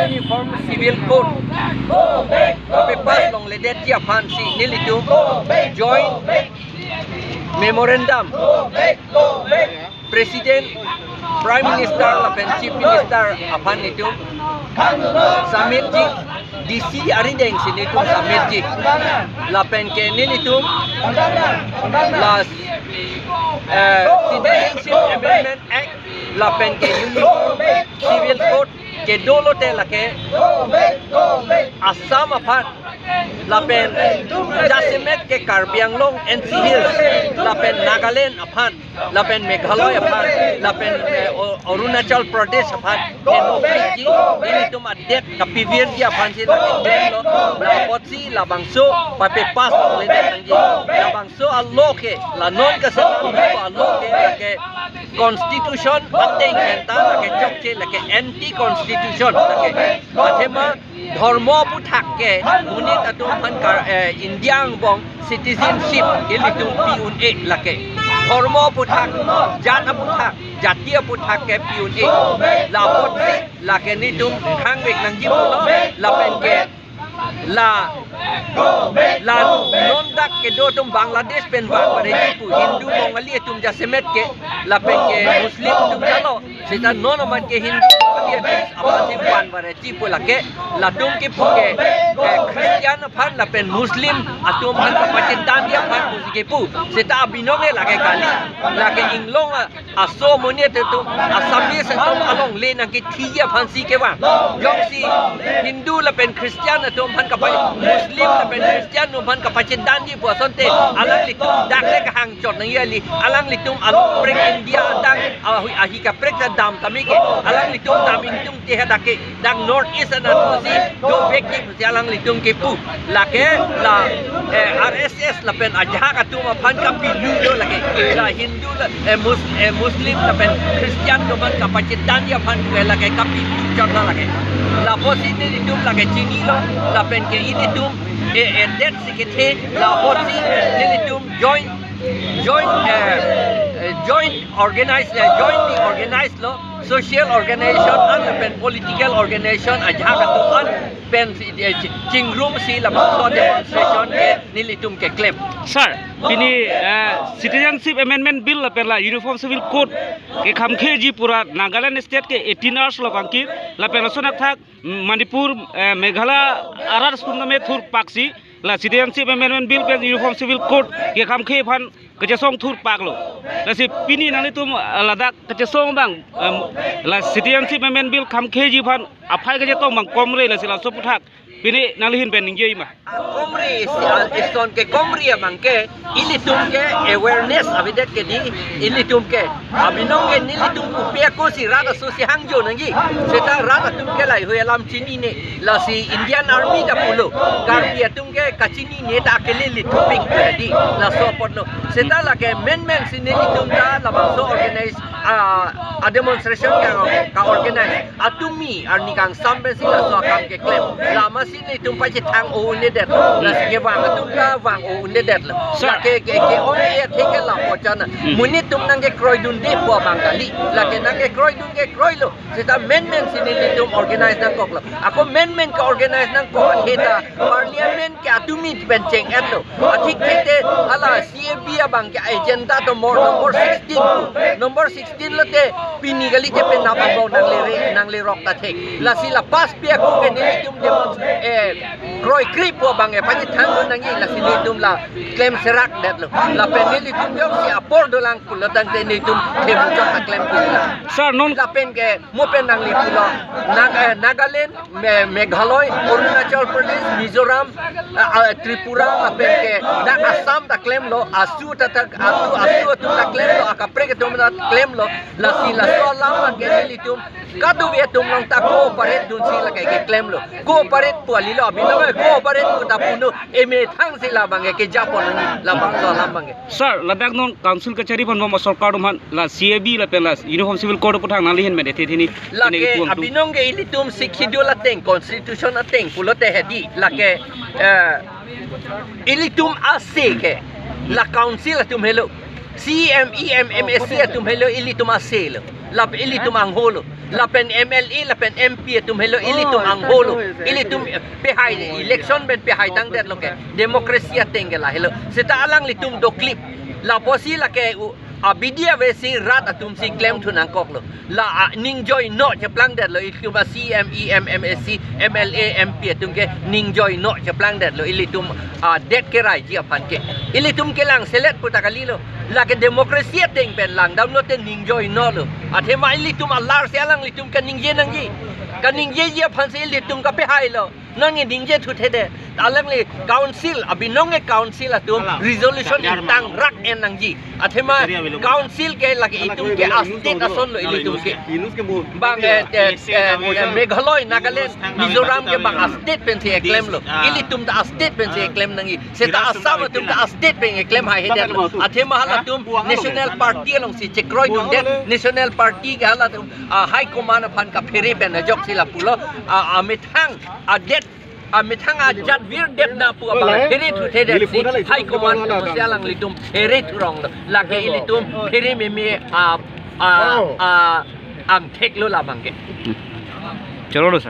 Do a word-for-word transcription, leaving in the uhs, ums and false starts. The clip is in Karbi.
Uniform Civil Code papepass longledetji aphansi nelitum joint memorandum President, Prime Minister lapen Chief Minister aphan nelitum submitji, D C arideng si nelitum submitji. Lapen ke nelitum la, eh, Citizenship Amendment Act lapen ke Uniform Civil Code kedo lote lake Assam aphan lapen jasemet ke Karbi Anglong, N C Hills lapen Nagaland aphan lapen Meghalaya aphan lapen, eh, O-, Arunachal Pradesh aphan enokji, ilitum adet kapivirji aphansi lake dolo. Lapotsi labangso papepass longledet nangji. Labangso a-law ke, la non kaselam pu a-law ke lake constitution ateng pen ta lake chokche, lake anti constitution lake. Athema dhormo aphuthak ke monit atum aphan kar, eh, India angbong citizenship ilitum pi un-e lake. Dhormo aphuthak, jat aphuthak, jati aphuthak ke pi un-e. Lapotsi lake nelitum khangvek nangji pulo, lapen ke la, la non dak kedo atum Bangladesh pen vangverji pu, Hindu Bongali atum jasemet ke, lapen ke Muslim atum ta lo. Seta non amat ke Hindu Bongali atum aphansi vangverji pu lake, latum kepu ke, eh, Christian aphan lapen Muslim atum aphan kapachethangji aphan pusi kepu. Seta abinong ke lake kali, lake inglong a aso amonit atum, Assamese atum alongle nangkethiji aphansi kevang. Jongsi Hindu lapen Christian atum aphan kapa-, Muslim lapen Christian atum aphan kapachethangji pu asonte, alanglitum dak le kahangchot nangji kali, alanglitum along prek India adang, ahi, ahi kaprek ta dam tame ke, alanglitum dam ingtung te ha dak ke. Dak North East anatthu si dovekji pusi alanglitum kepu. Lake la, eh, R S S lapen ajahak atum aphan kapilu lo lake. La Hindu la, eh, Mus-, eh, Muslim lapen Christian atum aphan kapachethangji aphan ke lake kapilu chot lo lake. Lapotsi nelitum lake chinilo, lapen ke ilitum, eh, eh, det si kethe, lapotsi nelitum joint, joint, eh, eh, joint organize, eh, jointly organize lo, social organization an lapen political organization ajahak atum an pen si, eh, chi-, chingrumsi labangso demonstration ke nelitum keklem. Sir, pini, eh, Citizenship Amendment Bill lapen la Uniform Civil Code kekhamkheji pura Nagaland State ke eighteen hours lo kangkir, lapen lason athak, mm, Manipur, eh, Meghalaya arat sum name thurpaksi, la Citizenship Amendment Bill pen Uniform Civil Code kekhamkhe aphan kachesong thurpaklo. Lasi pini nanglitum, eh, ladak kachesong abang, em, la Citizenship Amendment Bill khamkheji aphan aphai kachetong abang komre, lasi laso aphuthak pini nangli ahin pen ningje ma? Komre si, ah, ison ke komre abang ke, ilitum ke awareness avedet ke di, ilitum ke abinong ke nelitum kopi ako si rat aso si hangjo nangji. Seta rat atum ke lahei alam chinine. Lasi Indian Army ta pulo, Karbi atum ke kachinine ta akele lithupik pu hedi, laso apotlo. Seta lake menmen si nelitum ta labangso organize, ah, a demonstration ka, ka-organize. Atumi arni kangsam pensi laso akam keklem. Lama si nelitum pachethang-o un-edet. Lasi kevang atum ta vang-o un-edet lo. Sir. Lake ke, ke-ong-e athe ke lapu chana. Hmm. Monit atum nangkekroidunde pu abang kali. Lake nangkekroidun kekroilo. Seta menmen si nelitum organize nangkoklo. Ako menmen ke-organize nangkok athe ta Parliament ke atumi pen cheng-etlo. Athik thete hala C A B abang ke agenda number, number sixteen. Number sixteen lote pini kali te penap abang nangle re, nanglerok ta thek. Lasi la pass pi ako ke nelitum demon, eh, kroikre pu abang ke pachethang nangji, lasi nelitum la klem serakdetlo. Lapen nelitum jongsi apor dolang pulo tangte nelitum themuchot ta klem pulo. Sir, non lapen ke mo pen nangli pulo. Nag-, eh, Nagaland, Me-, Meghalaya, Arunachal Pradesh, Mizoram, eh, eh, Tripura, lapen ke dak Assam ta klemlo, asu ta, ta, asu, asu atum ta klemlo, akaprek atum ta klemlo, lasi laso alam ke nelitum kadokave atum along ta cooperate dunsi lake keklemlo. Cooperate pu alilo, abinong cooperate pu ta puno, emethang si labang ke kejapon nangji, labangso alam abang ke. Sir, ladak non council kachari aphan bom sorkar atum aphan la C A B lapen la Uniform Civil Code aphuthak nangli ahin pen ethe thini. Lake kene kekuang tu abinong ke ilitum Sixth Schedule ateng, constitution ateng pulote hedi. Lake, eh, ilitum ase ke la council atum helo, C E M, E M, M A C atum helo, ilitum ase lo. Lapen ilitum angho lo. Lapen M L A, lapen M P atum helo, ilitum angho lo. Ilitum pehai, election pen pehai tangdetlo ke. Democracy ateng ke la helo. Seta alanglitum doklip. Lapusi lake u-, abidi avesi rat atum si klemthu nangkoklo. La a, ningjoino cheplangdetlo. Ilitum a C M, E M, M A C, M L A, M P atum ke ningjoino cheplangdetlo. Ilitum, ah, det keraiji aphan ke. Ilitum kelangselet puta kalilo. Lake democracy ateng pen langdamlote ningjoino lo. Athema ilitum alar si alanglitum kaningje nangji. Kaningjeji aphan si ilitum kapehailo. Nangji ningjethuthedet. Alangli council, abinong ke council atum resolution ingtangrak en nangji. Athema council ke lake itum ke a-state ason lo ilitum ke. Bang, eh, eh, eh, eh, Meghalaya, Nagaland, Mizoram ke bang a-state pensi eklemlo. Ilitum ta a-state pensi eklem nangji. Seta Assam atum ta a-state pen eklem haihedetlo. Athema halatum National Party alongsi chekroidundet, National Party ke halatum, ah, High Command aphan kaphere pen ajoksi lapulo, ah, amethang adet, amethang ajat virdetna pu abang pherethuthe detsi High Command atum si alanglitum pherethuronglo. Lake ilitum pherememe, ah, ah, ah, angtheklo labang ke. Chalo, sir.